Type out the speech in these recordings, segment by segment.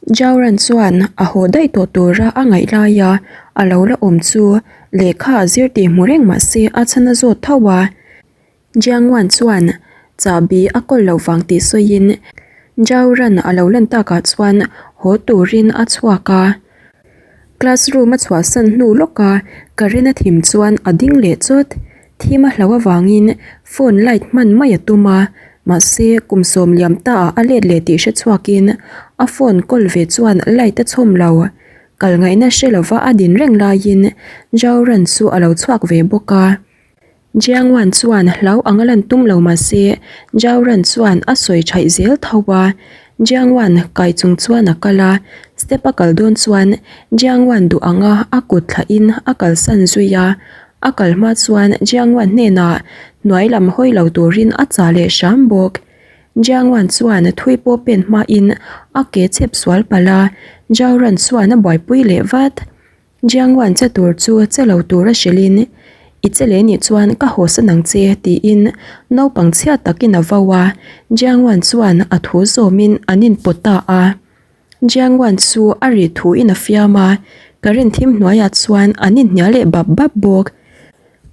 Jauran chuan a haw daih tawh tura a ngaih laia a lo la awm chu lehkha a zir tih hmu reng mah se a chhan a zawt tho a. Jiangwan chuan chahbi a kawl loh vang tih sawiin Jauran a lo lan takah chuan haw turin a chhuak a. Classroom a chhuahsan hnu lawka current a thim chuan a ding leh chawt. Thim a hloh avangin phone light hman mai a tum a, mahse kum sawm liam ta ah a let leh tih hre chhuakin a phone kawl ve chuan light a chhawm lo. Kal ngaihna hre lova a din reng laiin Jauran chu a lo chhuak ve bawk a. Jiangwan chuan hlau ang a lan tum lo mah se Jauran chuan a sawi thaih zel tho a. Jiangwan kai chung chuan a kal a, step a kal dawn chuan Jiangwan duh anga a kut thlahin a kalsan zui a. A kal hma chuan Jiangwan hnenah hnuai lam hawi lo turin a chah leh hram bawk. Jiangwan chuan thui pawh pen hmain a ke chhep sual palh a, Jauran chuan a buaipui leh vat. Jiangwan che tur chu che lo tur a hrilhin, I che leh nih chuan ka hawsan ang che tiin naupang chhia takin a vo a, Jiangwan chuan a thu zawmin an inpawt ta a. Jiangwan chu a ri thuin a fiam a, current thim hnuaiah chuan an inhnial leh bap bap bawk.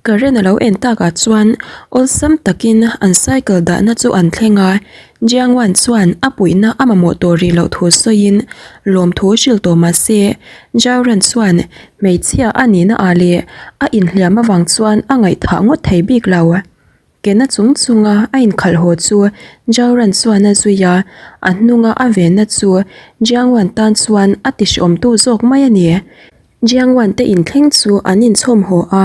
Current a lo en takah chuan awlsam takin an cycle dahna chu an thleng a, Jiangwan chuan a puihna a mamawh tawh rih loh thu sawiin lawmthu hrilh tawh mah se, Jiaoran chuan hmeichhia a nihna ah leh a inhliam avang chuan a ngaihthah ngawt thei bik lo. Kena chung chunga a inkhalh haw chu Jiaoran chuan a zui a, a hnunga a venna chu Jiangwan tan chuan a tihrawmtu zawk mai a ni. Jiangwan te inthleng chu an inchhawm haw a,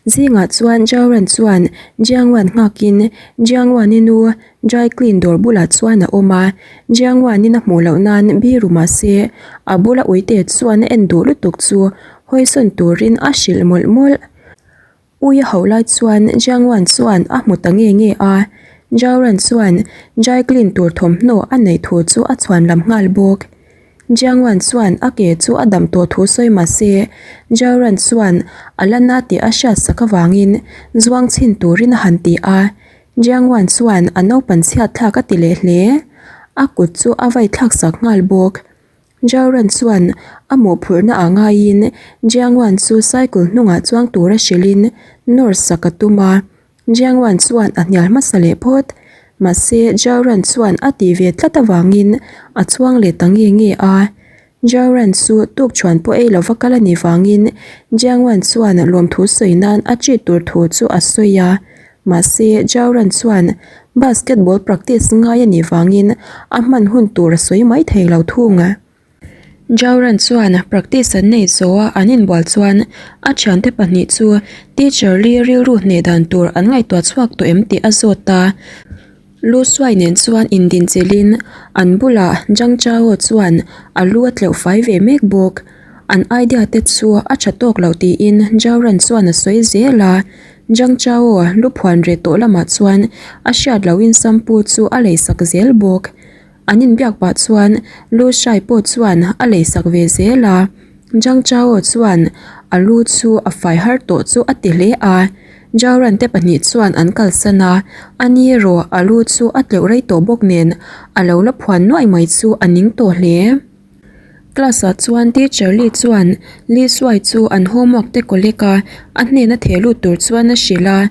zingah chuan Jiaoran chuan Jiangwan nghakin Jiangwan-i nu dry clean dawr bulah chuan a awm a, Jiangwan-in a hmuh loh nan biru mah se a bula uite chuan a en duh lutuk chu hawisawn turin a hrilh mawlh mawlh. Ui a hauh lai chuan Jiangwan chuan a hmu ta nge nge a, Jiaoran chuan dry clean tur thawmhnaw a neih thu chu a chhuan lam nghal bawk. Jiangwan chuan a ke chu a dam tawh thu sawi mah se, Jiaoran chuan a la na tih a hriat sak avangin zuang chhin turin a han ti a, Jiangwan chuan a naupan chhiat thlak a ti leh hle. A kut chu a vai thlak sak nghal bawk. Jiaoran chuan a mawhphurhna ah ngaiin Jiangwan chu cycle hnungah chuang tura hrilhin nawr sak a tum a, Jiangwan chuan a hnial hmasa leh phawt. Mahse, Jiaoran chuan a tih ve tlat avangin a chuang leh ta nge nge a. Jiaoran chu tukṭhuan pawh ei lova kal a nih vangin Jiangwan chuan lawmthu sawi nan a treat tur thu chu a sawi a. Mahse, Jauran chuan basketball practice ngai a nih vangin a hman hun tur a sawi mai thei lo thung. Jauran chuan practice an nei zo a an inbual chuan a thiante pahnih chu teacher li rilru hneh dan tur an ngaihtuah chhuak tawh em tih a zawt a. Lu Suai nen chuan indinchilhin an bulah Zhang Chao chuan a lu a tleuh fai ve mek bawk. An idea te chu a tha tawk lo tiin Jauran chuan a sawi zel a. Zhang Chao lu phuan reh tawh lamah chuan a hriat lohin shampoo chu a leisak zel bawk. An inbiak pah chuan Lu Shai pawh chuan a leisak ve zel a, Zhang Chao chuan a lu chu a fai har tawh chu a ti hle a. Zhao Ran te pahnih chuan an kalsan a, a ni erawh a lu chu a tleuh rei tawh bawk nen a lo la phuan nuaih mai chu a ning tawh hle. Class ah chuan teacher Lee chuan Lee Suai chu an homework te collect a, a hnena theh lut tur chuan a hrilh a.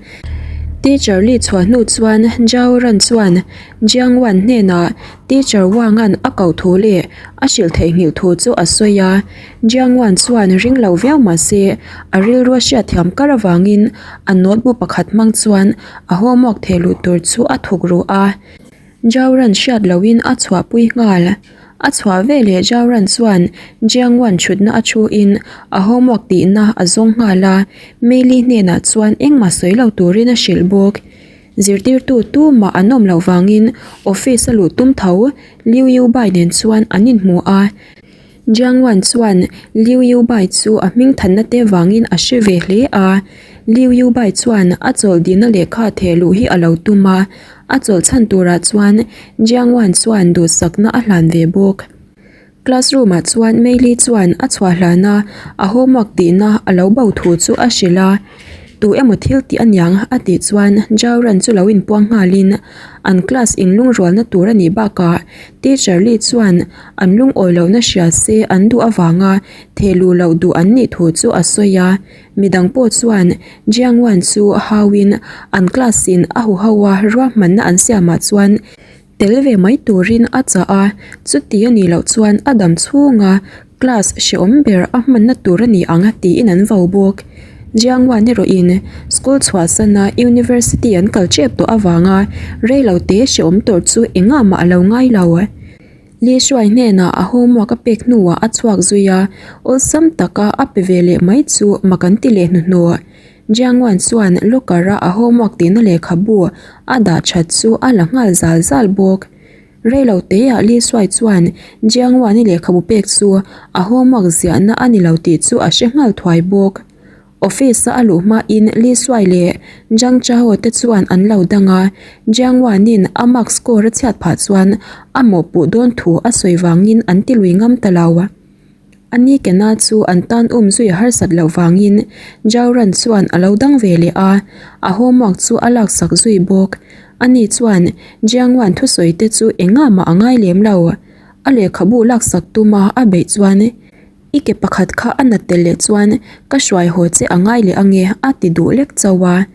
Teacher Lee chhuah hnu chuan Zhao Ran chuan Jiang Wan hnenah teacher Wang an a koh thu leh a hrilh theihnghilh thu chu a sawi a. Jiang Wan chuan ring lo viau mah se a rilru a hriatthiam kar avangin a notebook pakhat hmang chuan a homework theh luh tur chu a thuk ru a. Zhao Ran hriat lohin a chhuahpui nghal. A chhuah veleh Zhao Ran chuan Jiang Wan thutna a thuin a homework tihna a zawng nghal a, Mei Li hnenah chuan engmah sawi lo turin a hrilh bawk. Zirtirtu tumah an awm loh vangin office a luh tum tho Liu Yu Bai nen chuan an inhmu a. Jiang Wan chuan Liu Yu Bai chu a hming thanna te vangin a hre ve hle a. Liu Yu Bai chuan a chawlh dihna lehkha theh luh hi a lo tum a, A chawlh chhan turah chuan Jiang Wan chuan duhsakna a hlan ve bawk. Classroom ah chuan Mei Li chuan a chhuah hlan a, a homework tihna a lo bo thu chu a hrilh a. Tu emaw thil tih aniang a tih chuan Jauran chu lo inpuang nghalin an class inlungrualna tur a nih bakah Teacher Lee chuan an lungawi lohna hria se an duh avanga thehluh loh duh an nih thu chu a sawi a. Midang pawh chuan Jiang Wan chu hauin an class in a huho a ruahmanna an siamah chuan Tel ve mai turin a chah a, chuti a nih loh chuan a dam chhunga class hrehawm ber a hmanna tur a ni ang tiin an vo bawk. Jiang Wan erawhin school chhuahsana university an kal tep tawh avanga reilote hrehawm tur chu engah mah a lo ngai lo. Li Shuai hnenah a homework a pek hnuah a chhuak zui a, awlsam taka a pe ve leh mai chu mak an ti leh hnuhnawh. Jiang Wan chuan locker a a homework tihna lehkhabu a dah that chu a la nghal zal zal bawk. Reilo teah Li Shuai chuan Jiang Wan-i lehkhabu pek chu a homework ziahna a ni lo tih chu a hre nghal thuai bawk. Office a a luh hmain Li Shuai leh Zhang Chao te chuan an lo dang a, Jiang Wan-in a mark score a chhiat phah chuan a mawhpuh dawn thu a sawi vangin an ti lui ngam ta lo. A ni Kena chu an tan um zui a harsat loh vangin Jauran chuan a lo dang ve leh a, a homework chu a laksak zui bawk. Ani chuan Jiangwan thusawi te chu engah mah a ngai lem lo. A lehkhabu laksak tuma a beih chuan I ke pakhat kha a nat tel leh chuan ka hruai haw che a ngai leh ange a ti duh lek chauh a.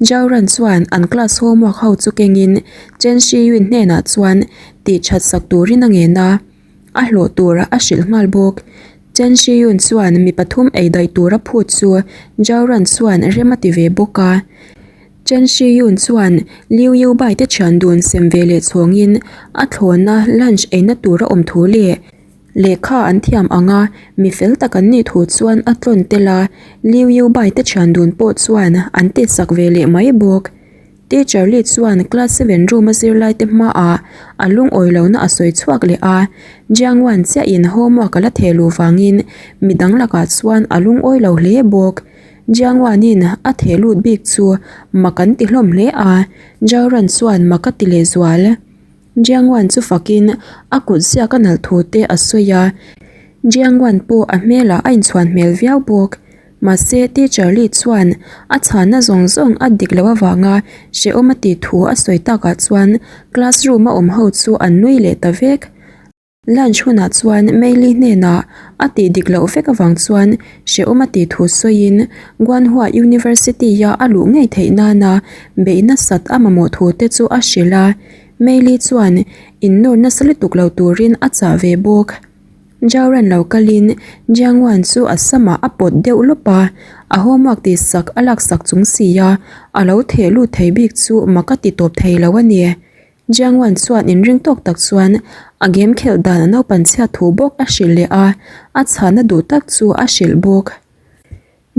Jauran chuan an class homework ho chu kengin Chen Shiyun hnenah chuan tih that sak turin a ngen a. A hlawh tur a hrilh nghal bawk. Chen Shiyun chuan mi pathum ei daih tur a phut chu Zhao Ran chuan rem a ti ve bawk a. Chen Shiyun chuan Liu Yubai te thian dun sem ve leh chhawngin a thlawna lunch eina tur a awm thu leh lehkha an thiam ang a, mi fel tak an nih thu chuan a tlawn tel a, Liu Yubai te thian dun pawh chuan an tihsak ve leh mai bawk. Teacher Lee chuan class seven room a zirlai te hmaah a lungawi lohna a sawi chhuak leh a, Jiang Wan chiahin homework a la theh luh vangin midang lakah chuan a lungawi lo hle bawk. Jiang Wanin a theh lut bik chu mak an ti hlawm hle a, Zhao Ran chuan mak a ti leh zual. Jiang Wan chu fakin a kut ziak a nalh thu te a sawi a, Jiang Wan pawh a hmelah a inchhuan hmel viau bawk. Mahse, Teacher Lee chuan a chhanna zawng zawng a dik loh avanga hrehawm a tih thu a sawi takah chuan classroom a awm ho chu an nui leh ta vek. Lunch hunah chuan Mei Li hnenah a tih dik loh vek avang chuan hrehawm a tih thu sawiin Guanhua University-a a luh ngei theih nana beih nasat a mamawh thu te chu a hrilh a. Mei Li chuan innawr nasa lutuk lo turin a chah ve bawk. Jauran lo kalin Jiang Wan chu a samah a pawt deuh lawp a, a homework tih sak a laksak chung si a, a lo theh lut thei bik chu mak a ti tawp thei lo a ni. Jiang Wan chuan inring tawk tak chuan a game khelh dan a naupan chhiat thu bawk a hrilh leh a, a chhahna duh tak chu a hrilh bawk.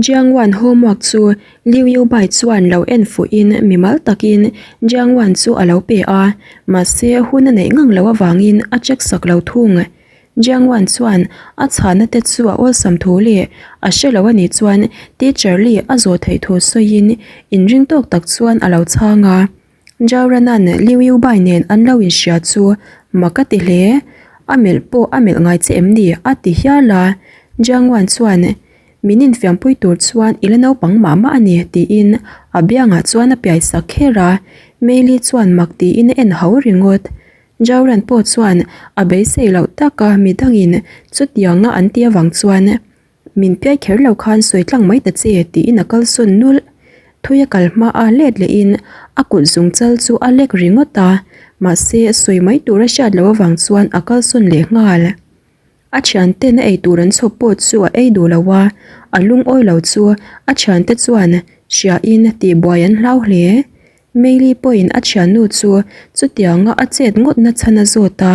Jiang Wan homework chu Liu Yubai chuan lo en fuhin mimal takin Jiang Wan chu a lo pe a, mahse hun a neih ngang loh avangin a check sak lo thung. Jiang Wan chuan a chhahna te chu a awlsam thu leh a hre lo a nih chuan Teacher Li a zawh theih thu sawiin inring tawk tak chuan a lo chhang a. Zhao Ranan Liu Yubai nen an lo inhria chu mak a ti hle. A melh pawh a melh ngai che em ni? a ti hial a. Jiang Wan chuan Min infiampui tur chuan i la naupang mah mah a ni tiin a biangah chuan a piai sak kher a, Meili chuan mak tiin a en ho ringawt. Jauran pawh chuan a beisei loh taka midangin chutianga an ti avang chuan min piai kher lo khan sawi tlang mai ta che tiin a kalsawn nulh. Thui a kal hma a let lehin a kut zung chal chu a lek ringawt a, mahse sawi mai tur a hriat loh avang chuan a kalsawn leh nghal. A thianten a ei tur an chhawp pawh chu a ei duh lo a, a lungawi lo chu a thiante chuan hriain tihbuai an hlau hle. Meili pawhin a thiannu chu chutianga a chet ngawtna chhan a zawt a,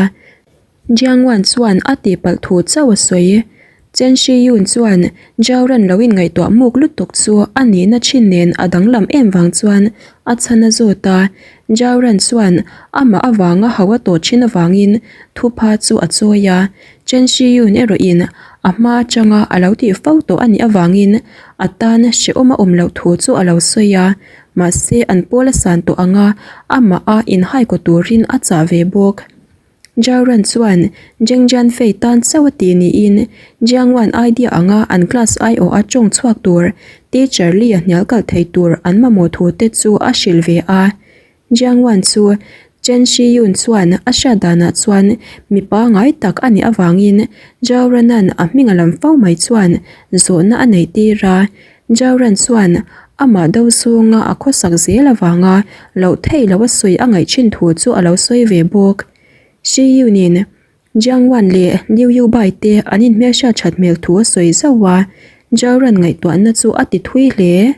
Jiang Wan chuan a tihpalh thu chauh a sawi. Chen Shi Yun chuan Zhao Ran lo inngaihtuah muk lutuk chu a nihna thin nen a danglam em vang chuan a chhan a zawt a, Zhao Ran chuan amah avanga hau a tawh thin avangin thupha chu a chawi a, Chen Shiyun erawhin a hma atanga a lo tih fo tawh a nih avangin a tan hrehawm a awm loh thu chu a lo sawi a, mahse an pawl a san tawh ang a, amah a inhaikaw turin a chah ve bawk. Zhao Ran chuan Zheng Jianfei tan chauh a ti niin Jiang Wan idea anga an class aiawh a tawng chhuak tur Teacher Li a hnial kalh thei tur an mamawh thu te chu a hrilh ve a. Jiang Wan chu Chen Shiyun chuan a hriat danah chuan mi pangai tak a nih avangin Zhao Ranan a hming a lam fo mai chuan zawhna a neih tir a. Zhao Ran chuan amah do zawnga a khawsak zel avanga loh theih loh a sawi a ngaih thin thu chu a lo sawi ve bawk. Shiyun-in Jiang Wan leh Liu Yubai te an inhmelhriat that hmel thu a sawi zauh a, Zhao Ran ngaihtuahna chu a ti thui hle.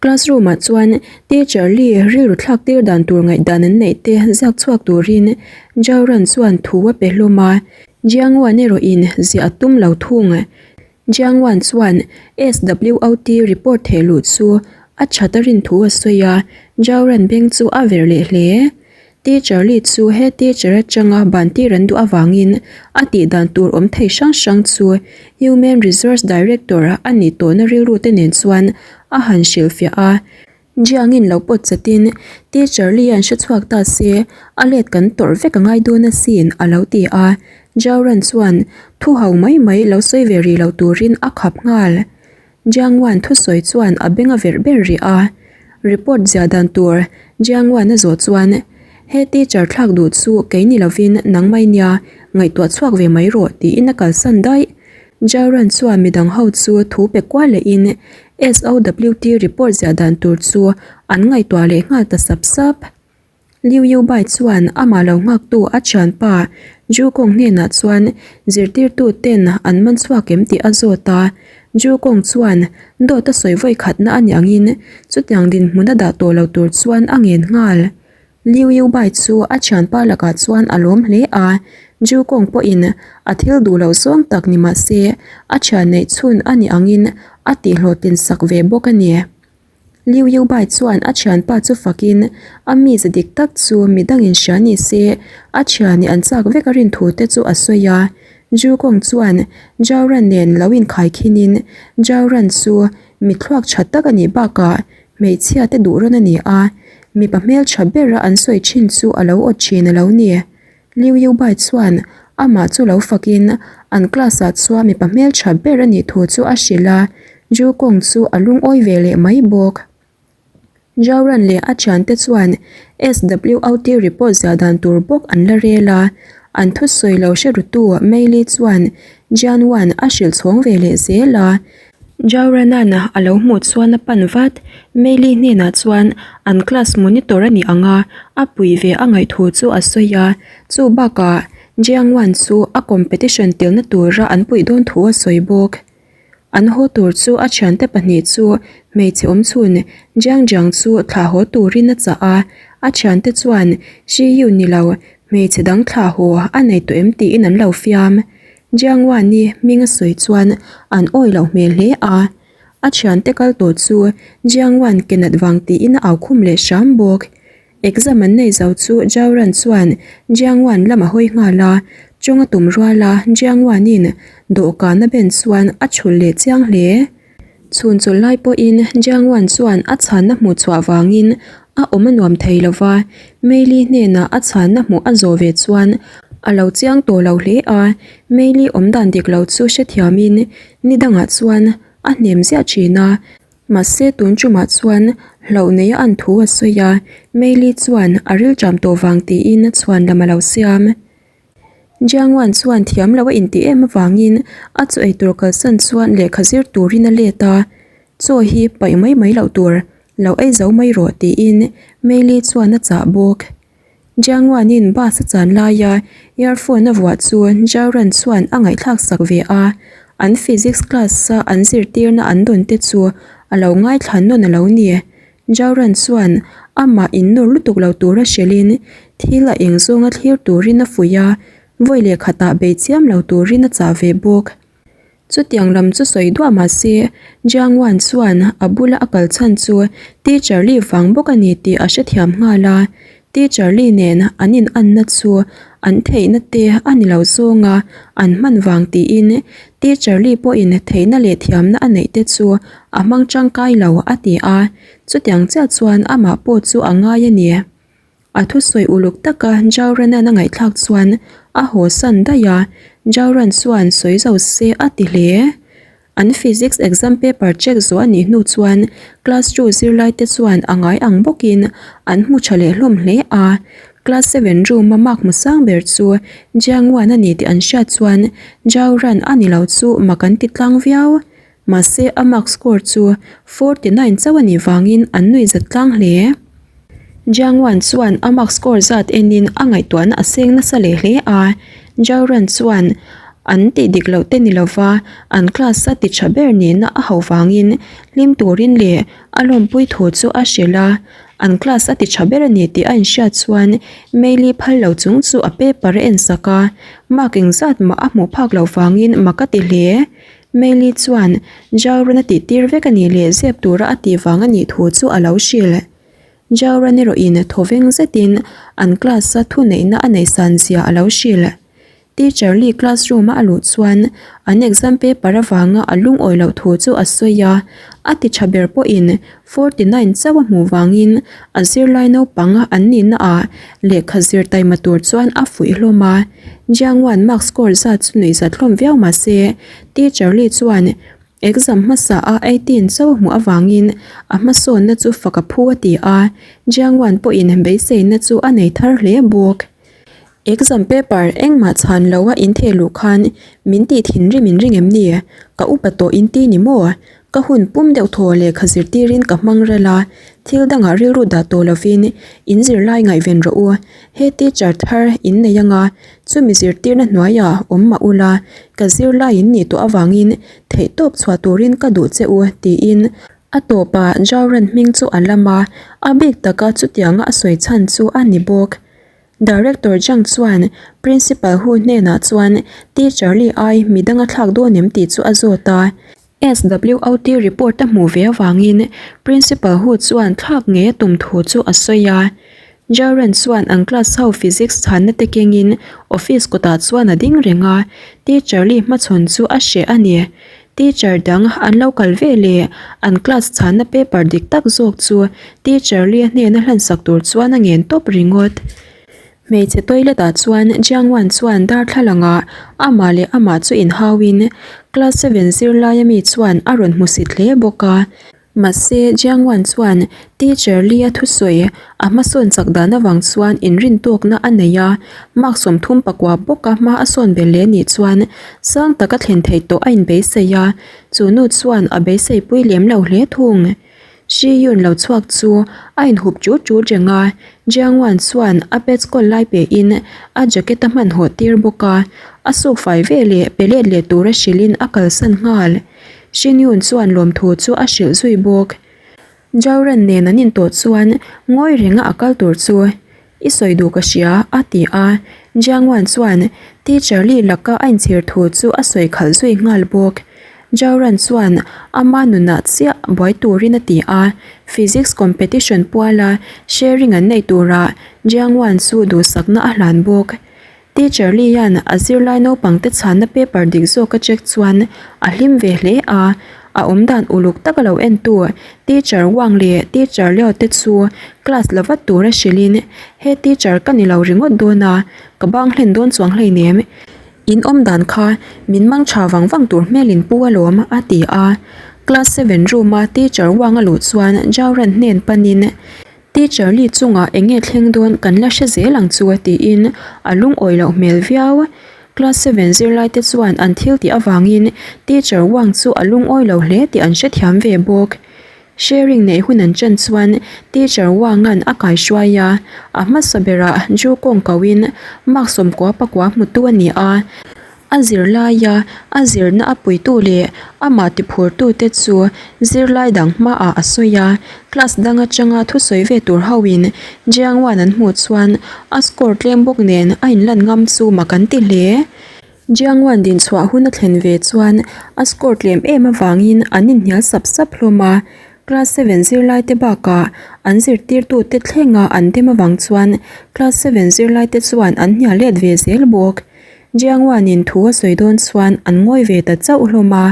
Classroom ah chuan teacher Lee rilru thlak tir dan tur ngaihdan an neih te ziak chhuak turin Zhao Ran chuan thu a pe hlawm a, Jiang Wan erawh in ziah a tum lo thung. Jiang Wan chuan SWOT report theh luh chu a that a rin thu a sawi a, Zhao Ran beng chu a verh leh hle. Teacher Lee chu he teacher atanga ban tir an duh avangin a tih dan tur awm thei hrang hrang chu Human Resource Director a nih tawhna rilru te nen chuan a han hrilhfiah a. Jiangin lo pawt chatin Teacher Lee an hre chhuak ta se a let kan tawrh vek a ngai dawn asin a lo ti a. Jiaoran chuan thu ho mai mai lo sawi ve rih lo turin a khap nghal. Jiang Wan thusawi chuan a beng a verh ber rih a, report ziah dan tur Jiang Wan a zawh chuan, He teacher thlak duh chu kei ni lovin nang mai nia, ngaihtuah chhuak ve mai rawh tiin a kalsan daih. Jiao Ran chuan midang ho chu thu pe kual lehin SOWT report ziah dan tur chu an ngaihtuah leh nghal ta sap sap. Liu Yubai chuan amah lo nghaktu a thianpa Zhu Kong hnenah chuan zirtirtu ten an man chhuak em tih a zawt a. Zhu Kong chuan dawt a sawi vawi khatna a nih angin chutiang dinhmun a dah tawh lo tur chuan a ngen nghal. Liu Yubai chu a thianpa lakah chuan a lawm hle a, Zhu Kong pawhin a thil duh loh zawng tak ni mah se a thian neih chhun a nih angin a tihhlawhtlin sak ve bawk a ni. Liu Yubai chuan a thianpa chu fakin a mize dik tak chu midangin hria ni se a thiani an chak vek a rin thu te chu a sawi a. Zhu Kong chuan Zhao Ran nen lo inkhaikhinin Zhao Ran chu mi thluak tha tak a nih bakah hmeichhia te duh rawn a ni a, mipa hmeltha bera an sawi thin chu a lo awt thin a lo ni. Liu Yubai chuan amah chu lo fakin an class ah chuan mipa hmeltha ber a nih thu chu a hrilh a, Zhu Kong chu a lungawi ve leh mai bawk. Zhao Ran leh a thiante chuan SWOT report ziah dan tur bawk an la rel a, an thusawi lo hre rutu Mei Li chuan Jian Wan a hrilh chhawng ve leh zel a. Zhao Ranan a lo hmuh chuan a pan vat. Mei Li hnenah chuan an class monitor a nih ang a, a pui ve a ngaih thu chu a sawi a. Chu bakah Jiang Wan chu a competition telna tura an puih dawn thu a sawi bawk. An haw tur chu a thiante pahnih chu hmeichhe awm chhun Jiang Jiang chu thlah haw turin a chah a. A thiante chuan Shi Yu ni lo hmeichhe dang thlah haw a nei tawh em tiin an lo fiam. Jiang Wan-i hming a sawi chuan an awi loh hmel hle a, a thiante kal tawh chu Jiang Wan ke nat vang tiin a au khum leh hram bawk. Exam an nei zo chu Zhao Ran chuan Jiang Wan lam a hawi nghal a, tawng a tum rual a Jiang Wan-in dawhkan a ben chuan a chhulh leh chiang hle. Chhun chawlh lai pawhin Jiang Wan chuan a chhanna hmuh chhuah vangin a awm a nuam thei lo va, Mei Li hnenah a chhanna hmuh a zawh ve chuan a lo chiang tawh lo hle a, Mei Li awm dan dik lo chu hrethiamin ni dangah chuan a hnem ziah thin a, mahse tun tumah chuan hlauh nei a an thu a sawi a, Mei Li chuan a rilṭam tawh vang tiin a chhuan lam a lo siam. Jiang Wan chuan thiam lo a intih em avangin a chaw ei tur kalsan chuan lehkha zir turin a let a, Chaw hi paih mai mai loh tur, lo ei zo mai rawh tiin Mei Li chuan a chah bawk. Jiang Wan-in bus a chan laia earphone a vuah chu Zhao Ran chuan a ngaihthlak sak ve a, an physics class-a an zirtirna an dawn te chu a lo ngaithla nawn a lo ni. Jauran chuan amah innawr lutuk lo tura hrilhin thil a eng zawnga thlir turin a fuih a, vawi leh khatah bei chiam lo turin a chah ve bawk. Chutiang lam chu sawi duah mah se, Jiang Wan chuan a bula a kal chhan chu Teacher Li vang bawk a ni tih a hrethiam nghal a. Teacher Li nen an in anna chu an theihna te a ni lo zawnga an hman vang tiin Teacher Li pawhin theihna leh thiamna a neih te chu a hmang tangkai lo a ti a, chutiang chiah chuan amah pawh chu a ngai a ni. A thusawi uluk taka Jauran-a'n a ngaihthlak chuan a haw san daih a, Jauran chuan sawi zo se a ti hle. An physics exam paper check zawh a nih hnu chuan class two zirlaite chuan a ngai ang bawkin an hmu tha leh hlawm hle a. Class seven room a mark hmu sang ber chu Jiang Wan a ni tih an hriat chuan Zhao Ran a ni lo chu mak an ti tlang viau. Mahse a mark score chu 49 chauh a nih vangin an nuih zat tlang hle. Jiang Wan chuan a mark score zat enin a ngaihtuahna a seng nasa leh hle a, Zhao Ran chuan an tih dik loh te ni lova an class a ti tha ber nihna a ho vangin hlim turin leh a lawmpui thu chu a hrilh a, an class a ti tha ber a ni tih a inhriat chuan Meili phal lo chung chu a paper a en sak a, mark engzat mah a hmuh phak loh vangin mak a ti hle. Meili chuan Jauran a tihtir vek a nih leh zep tura a tih vang a nih thu chu a lo hrilh. Jauran erawhin thawveng zetin an class-a thuneihna a neih san zia a lo hrilh. Teacher Lee classroom-a a luh chuan an exam paper avanga a lungawi loh thu chu a sawi a, a ti tha ber pawhin 49 chauh a hmuh vangin a zirlai naupang an nihna ah lehkha zir taima tur chuan a fuih hlawm a. Jiang Wan mark score zat chu nuih zat hlawm viau mah se, Teacher Li chuan exam hmasa a 18 chauh a hmuh avangin a hmasawnna chu fak a phu a ti a, Jiang Wan pawhin beiseina chu a nei thar hle bawk. Exam paper engmah chhan lo a in theh luh khan min tih thinrim in ring em ni? Ka upa tawh in ti ni maw? Ka hun pum deuh thaw lehkha zirtirin ka hmang rel a, thil dangah rilru dah tawh lovin in zirlai ngaihven rawh u. He teacher thar in nei anga chumi zirtirna hnuaiah awm mah ula, ka zirlai in nih tawh avangin theihtawp chhuah turin ka duh che u tiin a tawpah Jauran hming chu a lam a, a bik taka chutianga a sawi chhan chu a ni bawk. Director Zhang chuan Principal Hu hnenah chuan Teacher Li ai midang a thlak dawn em tih chu a zawt a. SWOT report a hmuh ve avangin Principal Hu chuan thlak ngei a tum thu chu a sawi a. Jaren chuan an class ho physics chhanna te kengin office kawtah chuan a ding reng a, Teacher Li hmachhawn chu a hreh a ni. Teacher dang an lo kal ve leh an class chhanna paper dik tak zawk chu teacher Lia hnena hlansak tur chuan a ngen tawp ringawt. Hmeichhe toilet ah chuan Jiang Wan chuan darthlalang ah amah leh amah chu inhauin class seven zirlai ami chuan a rawn hmusit hle bawk a. Mahse, Jiang Wan chuan Teacher Li-a thusawi a hmasawn chak dan avang chuan inrintawkna a nei a, mark 34 bawka hma a sawn belh leh nih chuan sang taka thlen theih tawh a inbeisei a, chu nu chuan a beiseipui lem lo hle thung. Shi Yun lo chhuak chu a inhup chut chut reng a, Jiang Wan chuan a pets kawl lai pehin a jacket a hmanhawh tir bawk a, a suk fai veleh pe let leh tura hrilhin a kalsan nghal. Shinyun chuan lawmthu chu a hrilh zui bawk. Jauran nen an intawh chuan ngawi renga a kal tur chu i sawi duh ka hria a ti a, Jiangwan chuan Teacher Li laka a inchhir thu chu a sawi khalh zui nghal bawk. Jauran chuan ama nunah chiah buai turin a ti a, Physics competition puala sharing an nei turah Jiangwan chu duhsakna a hlan bawk. Teacher Lee-a'n a zirlai naupangte chhanna paper dik zawk a check chuan a hlim ve hle a, a awmdan uluk taka lo entu Teacher Wang leh Teacher Liao te chu class la vat tura hrilhin, He teacher ka ni lo ringawt dawn a, ka bang hlen dawn chuang hleinem. In awmdan kha min mang tha vang vang tur hmelin pu alawm, a ti a. Class seven room-a Teacher Wang a luh chuan Zhao Ran hnen panin, Teacher Lee chungah eng nge thleng dawn kan la hre zel ang chu tiin a lungawi loh hmel viau. Class seven zirlaite chuan an thil tih avangin Teacher Wang chu a lungawi lo hle tih an hrethiam ve bawk. Sharing neih hun an ṭan chuan Teacher Wang-a'n a kaihruai a, a hmasa berah Ju Kawng koin mark 90 pakua hmutu a ni a. A zirlaia a zirna a puitu leh amah tiphurtute chu zirlai dang hmaah a sawi a, class dang atanga thusawi ve tur hoin Jiang Wan an hmuh chuan a score tlem bawk nen a inlan ngam chu mak an ti hle. Jiang Wan dinchhuah hun a thlen ve chuan a score tlem em avangin an inhnial sap sap hlawm a, class seven zirlaite bakah an zirtirtute thlenga an dem avang chuan class seven zirlaite chuan an hnial let ve zel bawk. Jiangwanin thu a sawi dawn chuan an ngawi ve ta chauh hlawm a.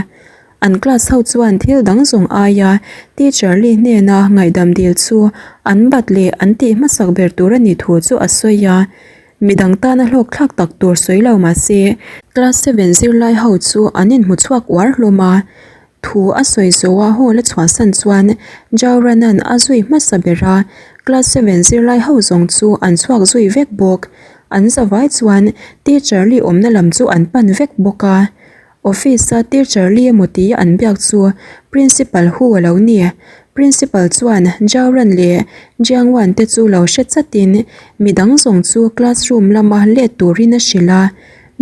An class ho chuan thil dang zawng aia teacher Lee hnena ngaihdam dil chu an bat leh an tih hmasak ber tur a nih thu chu a sawi a. Midang tana hlawk thlak tak tur sawi lo mahse class seven zirlai ho chu an inhmu chhuak uar hlawm a. Thu a sawi zawh a hall a chhuahsan chuan Jauran-a'n a zui hmasa ber a, class seven zirlai ho zawng chu an chhuak zui vek bawk. An zavai chuan teacher Lee awmna lam chu an pan vek bawk a. Office a teacher Lee emaw tia an biak chu Principal Hu a lo ni. Principal chuan Jauran leh Jiangwan te chu lo hre chatin midang zawng chu classroom lama let turin a hrilh a.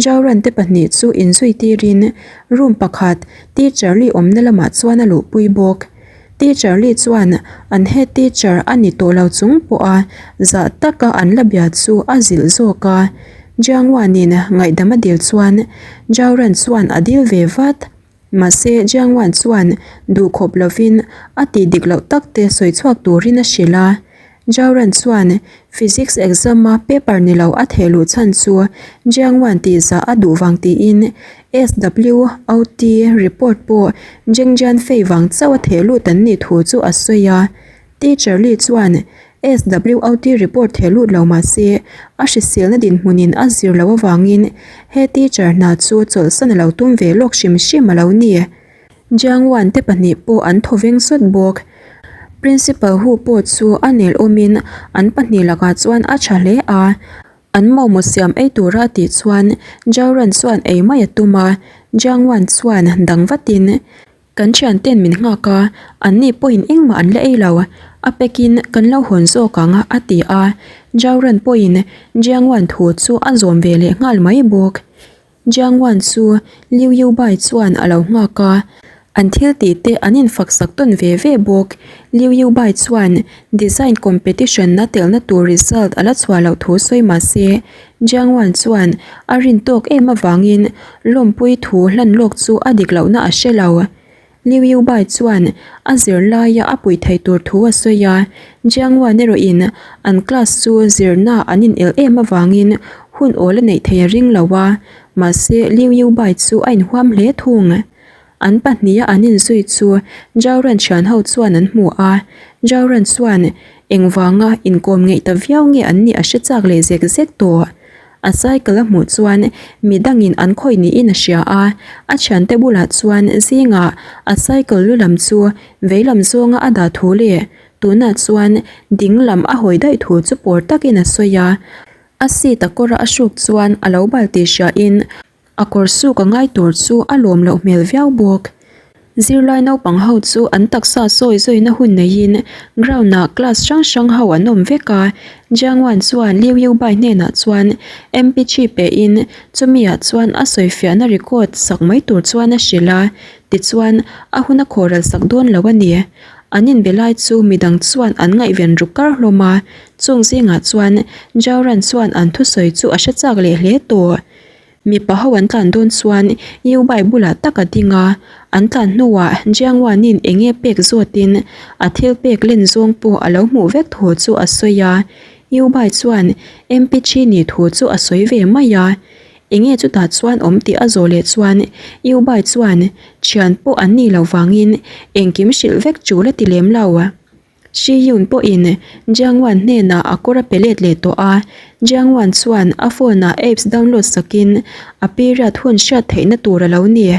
Jauran te pahnih chu inzui tirin room pakhat teacher Lee awmna lamah chuan a luhpui bawk. Teacher Lee chuan an head teacher a ni tawh lo chung pawha zah taka an la bia chu a zilh zawk a. Jiang Wan-in ngaihdam a dil chuan Jauran chuan a dil ve vat. Mahse Jiang Wan chuan duhkhawp lovin a tih dik loh tak te sawi chhuak turin a hrilh a. Jauran chuan Physics exam a paper ni lo a theh luh chhan chu Jiang Wan tih zah a duh vang tiin SWOT report pawh Zheng Jianfei vang chauh a theh lut an nih thu chu a sawi a. Teacher Li chuan SWOT report theh lut lo mah se a hriselna dinhmunin a zir loh avangin he teacher hna chu chawlhsan a lo tum ve lawk hrim hrim a lo ni. Jiang Wan te pahnih pawh an thaw veng sawt bawk. Principal Hu pawh chu a nel awmin an pahnih lakah chuan a tha hle a. An momo siam ei tura a tih chuan Zhao Ran chuan ei mai a tum a, Jiang Wan chuan dang vatin, Kan thianten min nghak a, anni pawhin engmah an la ei lo, a pekin kan lo hawn zawk ang a ti a. Zhao Ran pawhin Jiang Wan thu chu a zawm ve leh nghal mai bawk. Jiang Wan chu Liu Yu Bai chuan a lo nghak a, an thil tih te an infak sak tawn ve ve bawk. Liu Yu Bai chuan design competition a telna tur result a la chhuah loh thu sawi mah se, Jiang Wan chuan a rin tawk em avangin lawmpui thu hlan lawk chu a dik lohna a hre lo. Liu Yu Bai chuan a zirlaia a puih theih tur thu a sawi a, Jiang Wan erawhin an class chu zirna an inel em avangin hun awl a neih thei a ring lo a, mahse Liu Yu Bai chu a inhuam hle thung. An pahniha an inzui chu Zhao Ran thian ho chuan an hmu a, Zhao Ran chuan engvanga inkawm ngeih ta viau nge an nih a hre chak leh zek zek tawh. A cycle a hmuh chuan mi dangin an khawih niin a hria a, a thiante bulah chuan zingah a cycle lu lam chu vei lam zawnga a dah thu leh tunah chuan ding lam a hawi daih thu chu pawr takin a sawi a. A seat a kawra a hruk chuan a lo bal tih hriain A kawr suk a ngai tur chu a lawm loh hmel viau bawk. Zirlai naupang ho chu an taksa sawi zawina hun neiin ground ah class hrang hrang ho an awm vek a. Jiang Wan chuan Liu Yu Bai hnenah chuan MP3 pe in chumi ah chuan a sawi fiahna record sak mai tur chuan a hrilh a, tichuan a hun a khawhral sak dawn lo a ni. An inbe lai chu midang chuan an ngaihven ruk kar hlawm a, chung zingah chuan Zhao Ran chuan an thusawi chu a hre chak leh hle tawh. Mipa ho an tlan dawn chuan U Bai bulah tak a ding a, an tlan hnuah Jiang Wanin eng nge pek zawtin a thil pek len zawng pawh a lo hmuh vek thu chu a sawi a. U Bai chuan MP Chi nih thu chu a sawi ve mai a. Eng nge chutah chuan awm tih a zawh leh chuan U Bai chuan thian pawh an nih loh vangin engkim hrilh vek tul a ti lem lo. Shi Yun pawhin Jiang Wan hnenah a kawr a pe let leh tawh a, Jiang Wan chuan a phone ah apps download sakin a period hun hriat theihna tur a lo ni.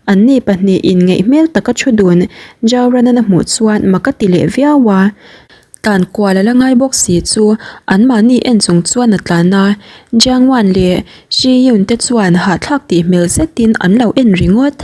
Anni pahnih inngeih hmel taka thu dun Zhao Ran-an a hmuh chuan mak a ti leh viau a. Tlan kual a la ngai bawk si chu anmahni en chung chuan a tlan a, Jiang Wan leh Shi Yun te chuan hahthlak tih hmel zetin an lo en ringawt.